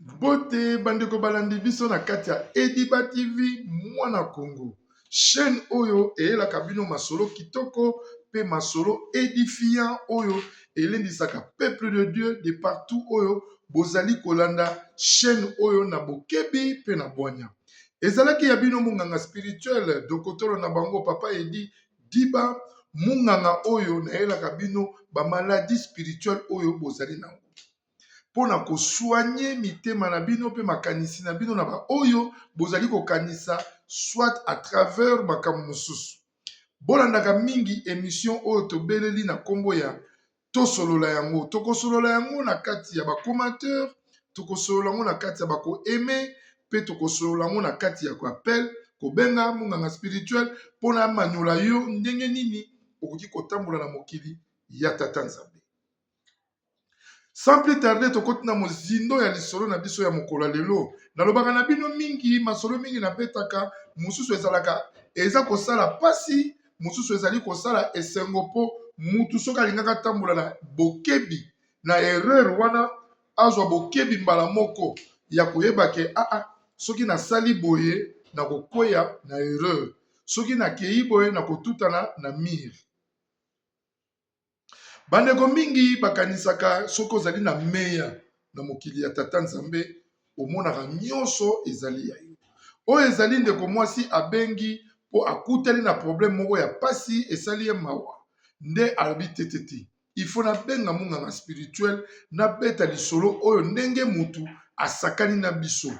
Mbote bandeko balandi biso na kati ya Ediba TV mwana Congo. Chaîne oyo eyelaka bino masolo kitoko pe masolo edifiant oyo elendisaka peuple de Dieu de partout oyo bozali kolanda chaîne oyo na bokebi pe na bwanya. Ezalaki ya bino monganga spirituel dokotolo na bango papa Edi Diba, monganga oyo nayelaka bino ba maladie spirituelle oyo bozali nango. mpo na ko soigner mitema na bino mpe makanisi na bino na ba oyo bozali kokanisa soit à travers makambo mosusu. Bolandaka mingi emission oyo tobeleli na kombo ya Tosolola yango. Tokosolola yango na kati ya ba commentaires, tokosolola yango na kati ya ba ko aimer mpe tokosolola yango na kati ya ko appel, kobenga monganga spirituel mpo na amanyola yo ndenge nini okoki kotambola na mokili ya Tata Nzambe. Sans plus tarder, tokoti na mozindo ya lisolo na biso ya mokolo ya lelo. Nalobaka na bino mingi, masolo mingi nabetaka, mosusu ezalaka eza kosala pasi, mosusu ezali kosala esengo po mutu soki alingaka atambola na bokebi na erreur wana azwa bokebi mbala moko ya koyeba ke aa ah, soki nasali boye nakokweya na erreur, soki nakeyi boye nakotutana na mur. Bandeko mingi bakanisaka soki ozali na meya na mokili ya Tata Nzambe, omonaka nyonso ezali ya yo. Oyo ezali ndeko mwasi abengi mpo akutani na problème moko ya pasi esali ye mawa, nde alobi te te te, il faut nabenga monganga spirituel nabeta lisolo oyo ndenge mutu asakani na biso.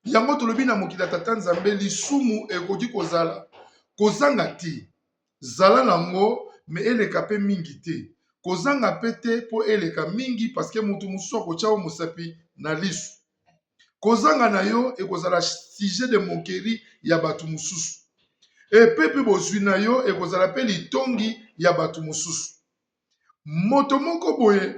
Yango tolobi na mokili ya Tata Nzambe, lisumu ekoki kozala kozanga te. Zala na ngo mais eleka pe mingi te. Kozanga pe te po eleka mingi parce que mutu mosusu akotia yo mosapi na lisu. Kozanga na yo ekozala sujet de moquerie ya batu mosusu. Et pe pe bozwi na yo ekozala pe litongi ya batu mosusu. Moto moko boye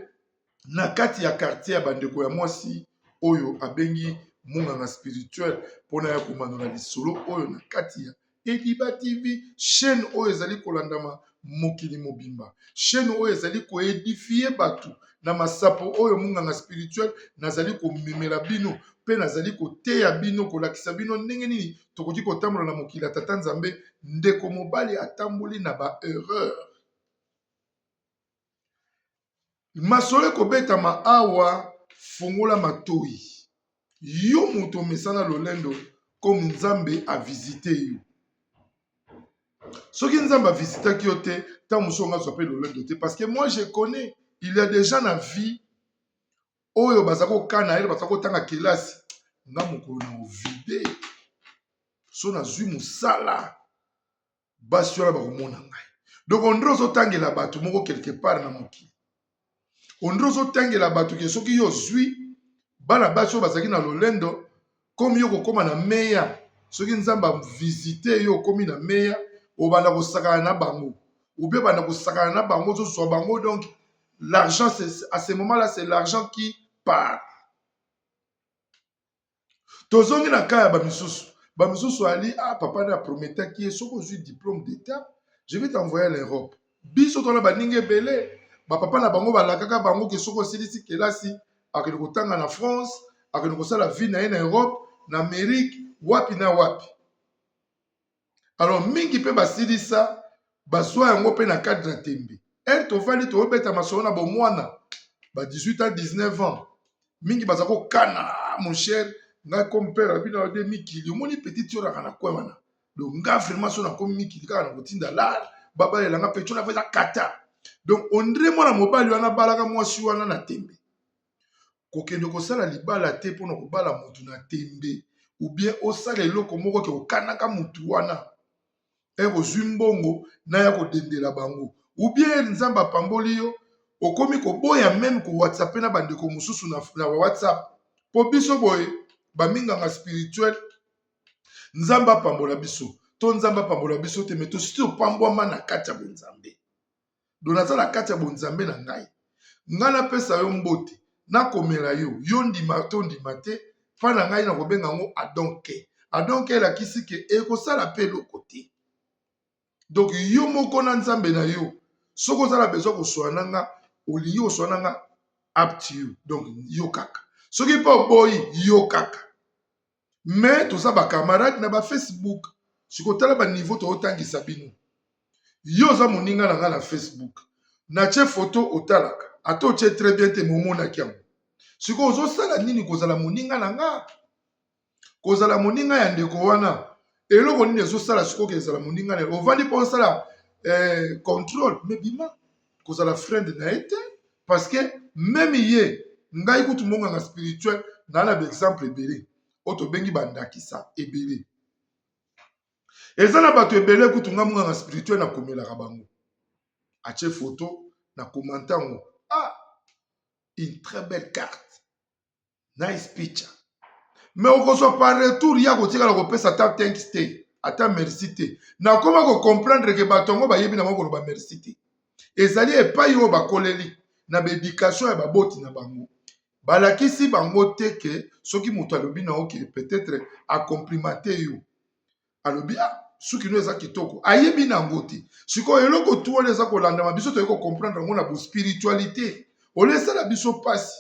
na kati ya quartier ya bandeko ya mwasi oyo abengi monganga spirituel mpo na ya komanola lisolo oyo na kati ya Ediba TV, chaîne oyo ezali kolandama mokili mobimba, chaîne oyo ezali koedifie bato na masapo oyo monganga spirituel nazali komemela bino mpe nazali koteya bino, kolakisa bino ndenge nini tokoki kotambola na mokili ya Tata Nzambe. Ndeko mobali atamboli na ba erreur. Masolo ekobetama awa, fongola matoyi. Yo moto omesana lolendo comme Nzambe a visite yo. Soki Nzambe a visitaki yo te, ntango mosusu onga azwa mpe lolendo te parce que moi je connais il y a des gens na vie oyo baza kokana ye baza kotanga kelasi nga mokolo na ovide so nazwi mosala basi wana bakomona ngai. Donc ondre ozotangela bato moko quelque part na mokili, ondre ozotangela bato ke soki yo ozwi bana basi oyo bazalaki na lolendo komi yo kokóma na meya, soki Nzambe avisite yo okomi na meya, obanda kosakana na bango ou bien obanda kosakana na bango, ozozwa bango. Donc l'argent, à ce moment là c'est l'argent qui part. Tozongi na cas ya ba misusu. Ba misusu ali ah papa na prometaki ye soki ozwi diplôme d'état, je vais t'envoyer à l'Europe. Biso tona baninga ebele, ba papa na bango balakaka bango ke soki osilisi kelasi akende kotanga na France, akende kosala vie na ye na Europe, na Amérique, wapi na wapi. Alors mingi pe basilisa bazwa yango pe na cadre ya tembe. Heure tovandi tobeta masolo na bomwana ba 18 ans 19 ans mingi baza kokana mon cher ngai comme père abi na de mikili omoni petit tioraka na coin wana donc nga vraiment so nakomi mikili kaka na kotinda lar babalela nga petit wana eza kata donc ondre mwana mobali wana abalaka mwasi wana na tembe. Kokende kosala libala te pona kobala mutu na tembe ou bien osala eloko moko ke okanaka mutu wana heure ozui mbongo naya kodendela bango ou bien Nzambe apamboli yo okomi koboya meme ko whatsapper na bandeko mosusu na, na whatsapp po biso boye ba minganga spirituel Nzambe apambola biso to Nzambe apambola biso te mais tosi topambwama na kati ya bonzambe. Donc naza na kati ya bonzambe na ngai. Ngai napesa yo mbote, nakomela yo, yo ndima to ndima te, mpa na ngai nakobenga yango adonke. Adonke elakisi ke ekosala mpe eloko te. Donc yo moko na Nzambe na yo, soki oza na besoin koswana na nga, olingi koswana na nga, up to you. Donc yo kaka. Soki mpe oboyi, yo kaka. Mais toza ba camarade na ba Facebook. Sikoyo tala ba niveau tootangisa bino. Yo oza moninga na nga na Facebook. Natie photo otalaka. Ata otie très bien te, mais omonaki yango. Sikoyo ozosala nini kozala moninga na nga? Kozala moninga ya ndeko wana, eloko nini ezosala sikoyo ke ezala moninga na ye? Ovandi mpo osala contrôle, mais bima kozala friend na ye te, parce que même ye, ngai kutu monganga spirituel naa na baexemple ebele oyo tobengi bandakisa ebele. Eza na bato ebele kutu ngai monganga spirituel nakomelaka bango, atie photo na commenter yango, ah, une très belle carte, nice picture, mais okozwa par retour ya kotikala kopesa ata thanks te, ata merci te. Nakoma kocomprendre ke bato yango bayebi na bango koloba merci te. Ezali epai oyo bakoleli na baéducation ya baboti na bango, balakisi bango te ke soki moto alobi na yo ke peut-être acomplimenter yo, alobi, ah, suki no eza kitoko, ayebi nango te. Sikoyo eloko tu wana eza kolandama, biso toyei kocomprendre yango na bospiritualité. Oyo esala biso mpasi,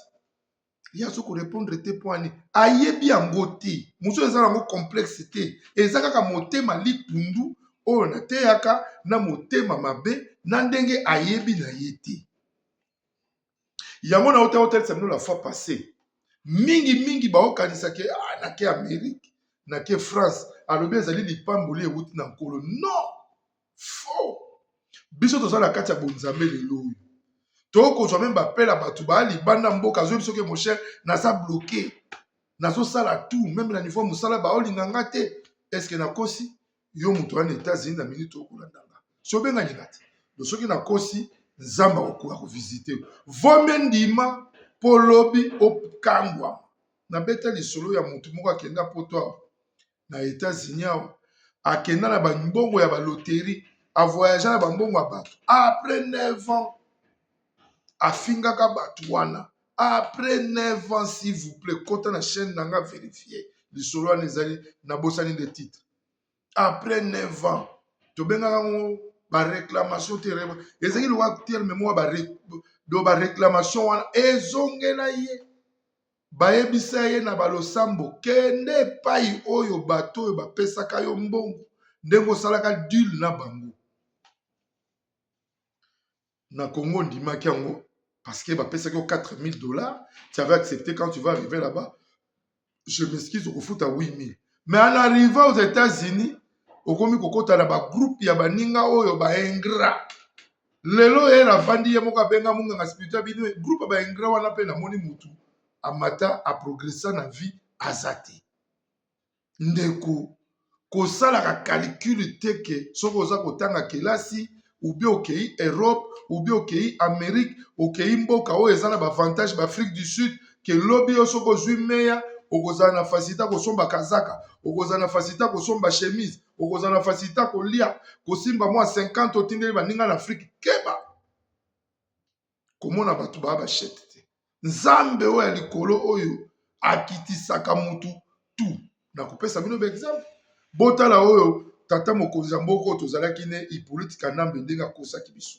ye azo korépondre te mpo ani ayebi yango te. Mosusu eza yango complexe te, eza kaka motema likundu oyo nateyaka na motema mabe na ndenge ayebi na ye te. Yango na ota otalisa bino la fois passée, mingimingi baokanisaki, ah, nake Amérique, nake France, alobi ezali lipamboli ewuti na Nkolo. Non, faux. Biso toza na kati ya bonzambe. Lelo oyo tokozwa même bapela bato baya libanda mboka, azoyebi soki, mon cher, naza bloqué, nazosala tout, même na niveau mosala baolinga nga te. Est-ce nakosi? Yo moto wana États-Unis, na minute okolanda nga, si obengani nga te do, soki nakosi, Nzambe akokoka kovisiter. Vomie ndima mpo lobi okangwama. Nabeta lisolo ya motu moko akenda Poto awa na États-Unis awa, akenda na bambongo ya baloterie, avoyage na bambongo ya bato. Après 9 ans afingaka bato wana. Après 9 ans, s'il vous plaît, kota na chaîne na nga, vérifie lisolo wana, ezali, nabosani nde titre. Après 9 ans, tobengaka yango baréclamation te, ezalaki lokwa terme moko do baréclamation wana ezongela ye. Bayebisa ye na balosambo, kende epai oyo bato oyo bapesaka yo mbongo, ndenge osalaka deal na bango na Congo, ndimaki yango parce que bapesaki yo 4000 $, tu avais accepté. Quand tu vas arriver là-bas, je m'excuse, okofuta 8000. Mais en arrivant aux États-Unis, okomi kokota na bagroupe ya baninga oyo baingrat. Lelo ye navandi, ye moko abenga monganga spirituel bino, groupe ya baingrat wana mpe namoni mutu amata, aprogressa na vie aza te. Ndeko, kosalaka calcul te ke soki oza kotanga kelasi, ou bien okei Europe, ou bien okei Amérique, okei mboka oyo eza na baavantage, baAfrique du Sud, ke lobi yo soki ozwi meya, okozala na facilité kosomba kazaka, okozala na facilité kosomba chemise, okozala na facilité kolia, kosimba mwa 50 otindeli baninga na Afrique. Keba komona bato baya bachete te. Nzambe oyo ya likolo oyo akitisaka mutu tu, nakopesa bino baexemple. Botala oyo tata mokonzi ya mboka oyo tozalaki ne, Hippolyte Kanambe, ndenge akosaki biso.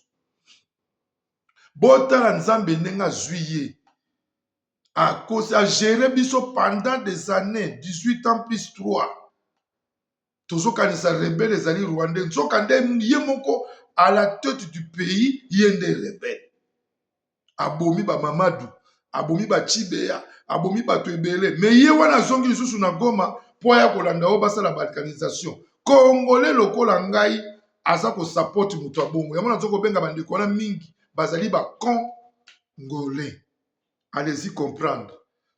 Botala Nzambe ndenge azwi ye, akosi, agérer biso pendant des années, 18 ans plus 3. Tozokanisa rebelle ezali rwandais, nzoka nde ye moko à la tête du pays, ye nde rebelle. Abomi bamamadu, abomi bachibeya, abomi bato ebele. Mais ye wana azongi lisusu na Goma mpo aya kolanda oyo basala balkanisation. Congolais lokola ngai aza kosupporter moto ya bongo. Yango naza kobenga bandeko wana mingi bazali bacongolais. Allez-y comprendre,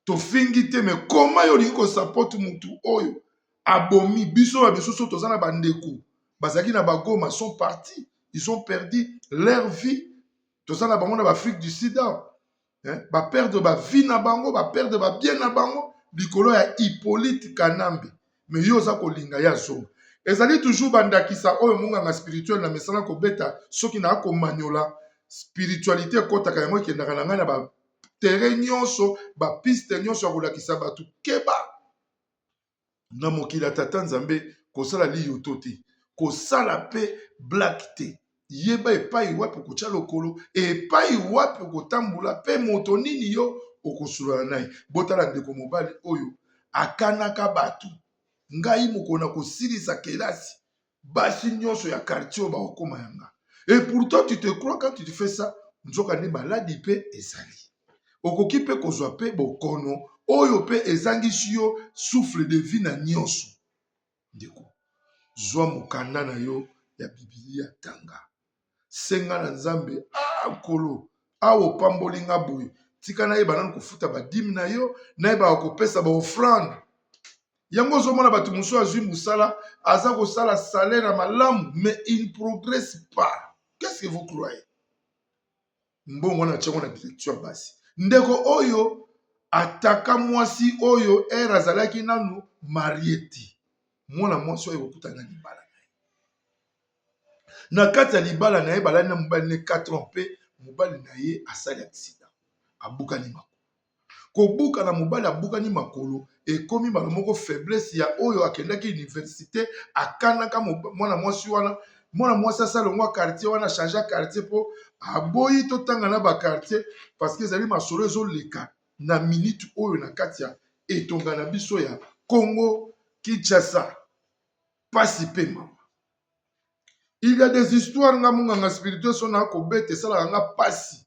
tofingi te, mais koma yo olingi kosupporter motu oyo abomi biso? Na misusu toza na bandeko bazalaki na Bagoma, sont partis, ils ont perdu leur vie. Toza na bango na baAfrique du Sud awa, baperdre bavie na bango, baperdre babien na bango likolo ya Hippolyte Kanambe. Mais yo oza kolinga ye azonga. Ezali toujours bandakisa oyo monganga spirituel na mesana kobeta. Soki naa komanyola spiritualité, ekɔtaka yango, ekendaka na ngai na baterrain nyonso, bapiste nyonso ya kolakisa bato: keba na mokili ya tata Nzambe, kosala liyoto te, kosala mpe blague te. Yeba epai wapi okotya lokolo, epai wapi okotambola, mpe moto nini yo. okosolola na ye. Botala ndeko mobali oyo akanaka bato, ngai mokolo na kosilisa kelasi, basi nyonso ya quartier oyo bakokoma ya nga. Et pourtant tu te crois quand tu te fais ça, nzoka nde maladi mpe ezali. Okoki mpe kozwa mpe bokono oyo mpe ezangisi yo souffle de vie na nyonso. Ndeko, zwa mokanda na yo ya Biblia, tanga. Senga na Nzambe, ah Nkolo, awa opamboli nga boye, tika nayeba nanu kofuta ba dime na yo, nayebaka kopesa ba offrande. Yango ozomona bato mosusu azwi mosala, aza kosala salaire ya malamu, mais il ne progresse pas. Qu'est-ce que vous croyez? Mbongo wana atie yango na direction ya basi. Ndeko oyo ataka mwasi oyo ere azalaki nanu marie te, mwana mwasi oyo ekokutana na libala na ye. Na kati ya libala na ye balali na mobali ne 4 ans mpe mobali na ye asali accident, abukani makolo. Kobuka na mobali abukani makolo ekomi mbala moko faiblesse ya oyo akendaki universite, akanaka mwana mwasi wana. Mwana mwasi asala yango quartier wana, change quartier mpo aboyi totanga na ba quartier, parce que ezali masolo ezoleka na minute oyo na kati ya etonga na biso ya Congo Kinshasa. Pasi pe mawa. Il y a des histoires nga munganga spirituel so na kobeta esalaka nga pasi.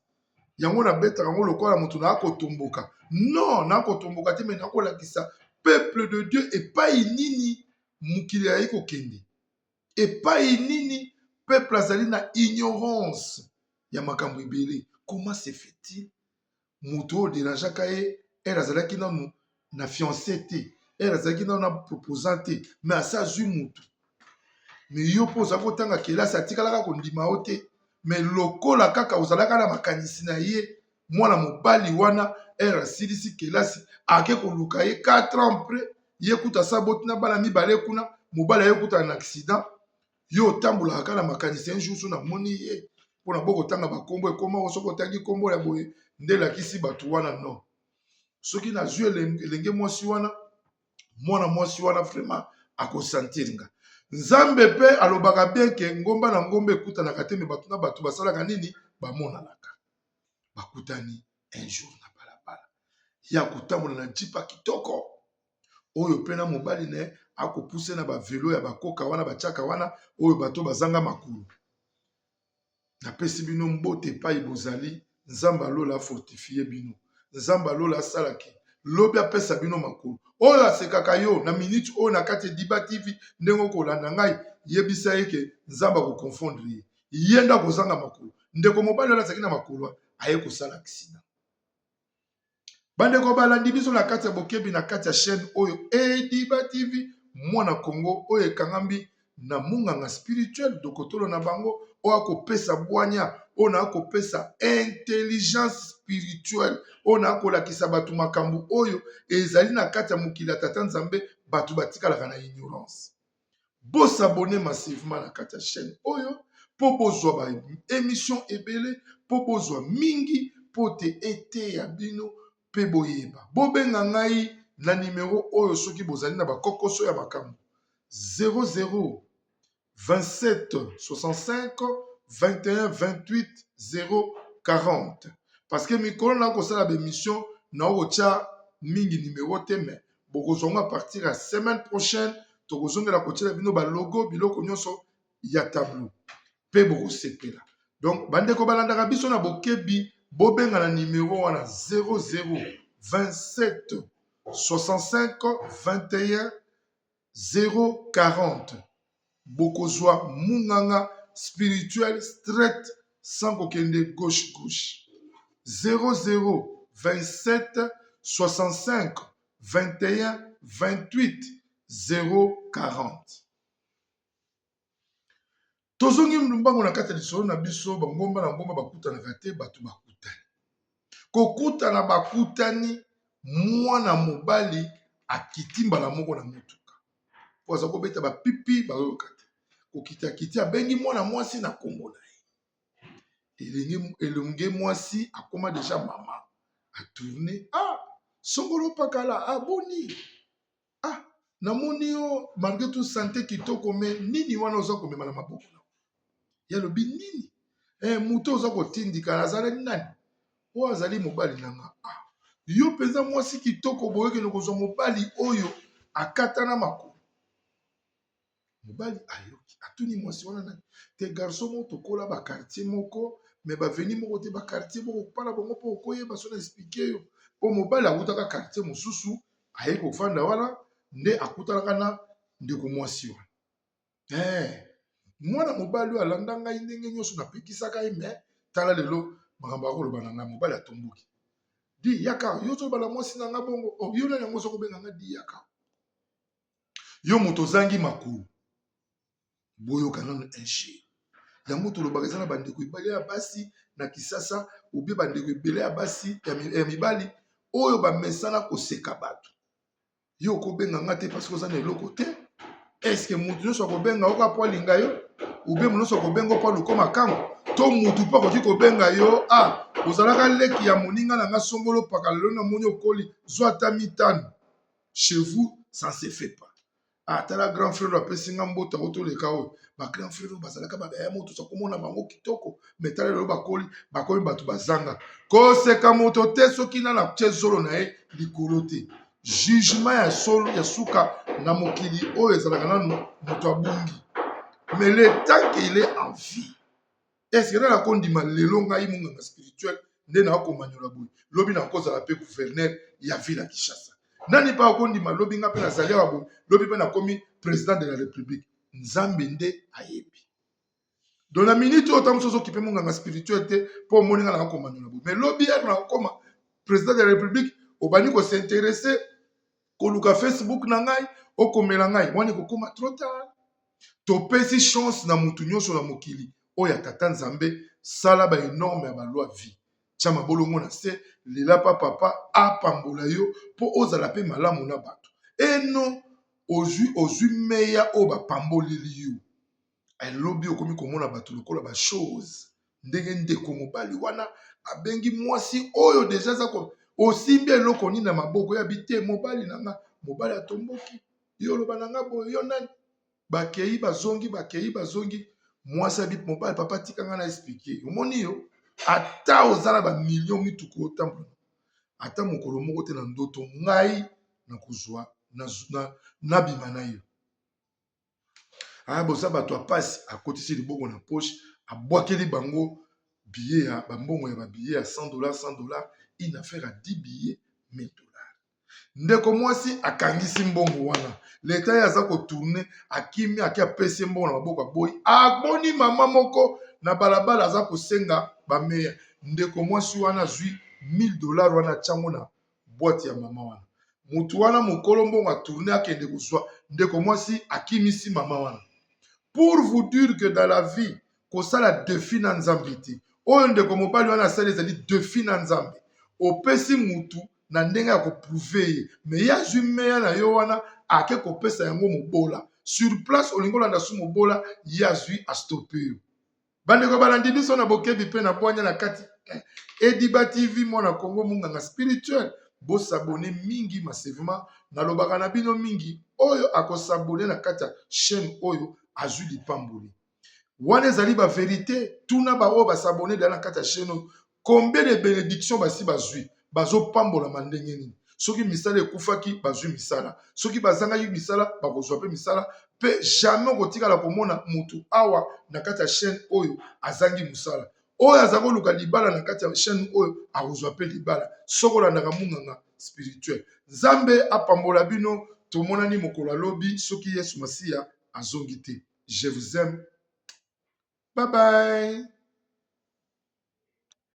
Yango nabetaka yango lokola moto na kotomboka. Non, na kotomboka te, mais na kolakisa peuple de Dieu epai nini mokili ayei kokende. Epai nini peuple azali na ignorance ya makambo ebele. Comment se fait-il moto oyo derangeaka ye ere azalaki nanu na fiancé te, ere azalaki nanu na proposant te, mais asi azwi motu. Mais yo mpo ozalaki kotanga kelasi, atikalaka kondima yo te, mais lokola kaka ozalaka na makanisi na ye, mwana mobali wana ere asilisi kelasi ake koluka ye 4 ans après, ye kuta asa boti na bana mibale kuna, mobali aye kutana na accident. Yo otambolaka kaka na makanisi, un jour so namoni ye mpona bokotanga bakombo ekoma soki otangi kombo ya boye nde elakisi bato wana. Non, soki nazwi elenge mwasi wana, mwana mwasi wana vraiment akosentir nga. Nzambe mpe alobaka bien ke ngomba na ngomba ekutanaka te, me bato na bato basalaka nini? Bamonanaka. Bakutani un jour na balabala ya kotambola na jipa kitoko oyo mpe na mobali na ye akopuse na bavelo ya bakoka wana batiaka wana oyo bato bazanga makolo. Napesi bino mbote epai bozali. Nzambe alola afortifie bino, Nzambe alola asalaki lobi apesa bino makolo. Oyo asekaka yo na minute oyo na kati ya Diba TV ndenge okolanda ngai, yebisa ye ke Nzambe akoconfondre ye, ye nde akozanga makolo. Ndeko mobali wana azalaki na makolo aye kosala accident. Bandeko balandi biso na kati ya bokebi na kati ya chaîne oyo Ediba TV mwana Congo oyo ekangami na munganga spirituel dokotolo na bango oyo akopesa bwanya, oyo na akopesa intelligence spirituelle, oyo na akolakisa bato makambo oyo ezali na kati ya mokili ya Tata Nzambe. Bato batikalaka na ignorance. Bosabone massivement na kati ya chaîne oyo mpo bozwa ba émission ebele, mpo bozwa mingi, mpo te eteya bino mpe boyeba. Bobenga ngai na nimero oyo soki bozali na bakokoso ya makambo: 00 27 65 21 28 040, parce que mikolo na kosala baémission na okotya mingi nimero te, mais bokozwa yango à partir ya semaine prochaine. Tokozongela kotiela bino balogo, biloko nyonso ya tableau mpe bokosepela. Donc bandeko balandaka biso na bokebi, bobenga na nimero wana 00 27 65 21 040, bokozwa munganga spirituel straight sans kokende gauche gauche. 00 27 65 21 28 040. Tozongi mbango na kati ya lisolo na biso. Bangomba na ngomba bakutanaka te, bato bakutani. Kokutana bakutani, mwana mobali akiti mbala moko na motuka po aza kobeta bapipi, bazoyoka te. Kokita akiti, abengi mwana mwasi na nkombo na ye. Elenge mwasi akoma deja mama, atourne: ah, songolo pakala, aboni ah, namoni yo malgré tout santé kitoko, me nini wana oza komema na maboko na ye? Alobi nini? Moto oza kotindika azalaki nani? Oyo azali mobali na nga. Ah, Yo mpenza mwasi kitoko boye, okende kozwa mobali oyo akatana makolo. Mobali ayoki, atuni mwasi wana nani? Te, garçon moko tokola ba quartier moko, mais ba avenue moko te, ba quartier moko kopala bango mpo okoyeba so na expliquer yo. Mpo mobali awutaka quartier mosusu, aye kofanda wana, nde akutanaka na ndeko mwasi wana. Mwana mobali oyo alanda ngai ndenge nyonso napekisaka ye, mais tala lelo makambo akoloba na ngai. Mobali atomboki: "Di yaka, yo ozoloba na mwasi na nga bongo? Oh, yo nani yango oza kobenga nga di yaka? Yo moto ozangi makolo." Boyoka nano injure yango. Tolobaka eza na bandeko ebele ya basi na Kisasa, obie bandeko ebele ya basi, ya mibali oyo bamesana koseka bato. Yo okobenga nga te parce que oza na eloko te. Est-ce motu nyonso akobenga yo kaka po alinga yo, ube motu nyonso akobenga yo mpo aluka makambo, to mutu mpo akoki kobenga yo: "Ah, ozalaka leki ya moninga na nga songolo paka, lelo namoni okoli, zwa ata 500"? Chez vous, ça se fait pas. Ah, tala grand frère apesi nga mbote, oyo toleka oyo ba grand frère oyo bazalaka babaya moto, toza komona bango kitoko, mais tala lelo bakoli, bakomi bato bazanga. Koseka moto te soki nana tie zolo na ye likolo te. Jugement ya solo ya suka na mokili oyo ezalaka nanu moto abungi, mais le temps qu'il est en vie, est ce que nana kondima lelo ngai monganga spirituel nde nakomanyola boye, lobi nakozala mpe gouverneur ya ville ya Kinshasa? Nani mpe akondima lobi nga mpe nazali awa boye, lobi mpe nakomi président de la République? Nzambe nde ayebi. Donc na minute oyo, ntango mosusu ozokipe monganga spirituel te mpo omoni nga nakomanyola boye, mais lobi ere nakokoma président de la République, obandi kos'intéresser, koluka Facebook na ngai, okomela ngai, wani kokóma trop tard. Topesi chance na mutu nyonso na mokili oyo ya tata Nzambe. Sala baénorme ya baloi vie, tia mabolongo na se, lela pa papa apambola yo mpo ozala mpe malamu na bato. Eno ozwi meya oyo bapamboleli yo, elobi okomi komona bato lokola bachose. Ndenge ndeko mobali wana abengi mwasi oyo déjà aza osimbi eloko nini na maboko? Yabi te, mobali na nga. Mobali atomboki: "Yo oloba na nga boye, yo nani?" Bakei bazongi, bakei bazongi. Mwasi abi mobali: "Papa, tika nga na expliquer. Omoni yo, ata oza na bamillion, mituka otambola, ata mokolo moko te na ndoto ngai nakozwa nabima na yo. Aya, boza bato ya pasi." Akotisi liboko na poche, abwakeli bango billet ya bambongo ya babillet ya 100 $, 100 $, une affaire ya 10 billets, 1000 $. Ndeko mwasi akangisi mbongo wana. Leta ye aza kotourner, akimi, ake apesi ye mbongo na maboko, aboyi. Aboni mama moko na balabala aza kosenga bameya. Ndeko mwasi wana azwi 1000 $ wana, atiango na boîte ya mama wana. Motu wana mokolo mbongo atourner, akende kozwa ndeko mwasi, akimisi mama wana. Pour vous dire que dans la vie, kosala défi na Nzambe te. Oyo ndeko mobali wana asali ezali défi na Nzambe. Opesi mutu na ndenge ya koprouver ye, mais ye azwi meya na yo wana, ake kopesa yango mobola sur place. Olingi olanda su mobola, ye azwi, astopper yo. Bandeko balandi biso na bokebi mpe na bwanya na kati Ediba TV, mwana Kongo, monganga spirituel, bos'abonner mingi massivement. Nalobaka na bino mingi, oyo akos'abonner na kati ya chaîne oyo azwi lipamboli. Wana ezali bavérité. Tuna baoyo bas'abonner deya na kati ya chaîne oyo, combien de bénédiction basi bazwi, bazopambolama ndenge nini. Soki misala ekufaki, bazwi misala. Soki bazangaki misala, bakozwa mpe misala. Mpe jamais okotikala komona motu awa na kati ya chaîne oyo azangi mosala. Oyo aza koluka libala na kati ya chaîne oyo, akozwa mpe libala soki olandaka monganga spirituel. Nzambe apambola bino. Tomonani mokolo alobi, soki Yesu Masiya azongi te. Je vous aime, bye bye.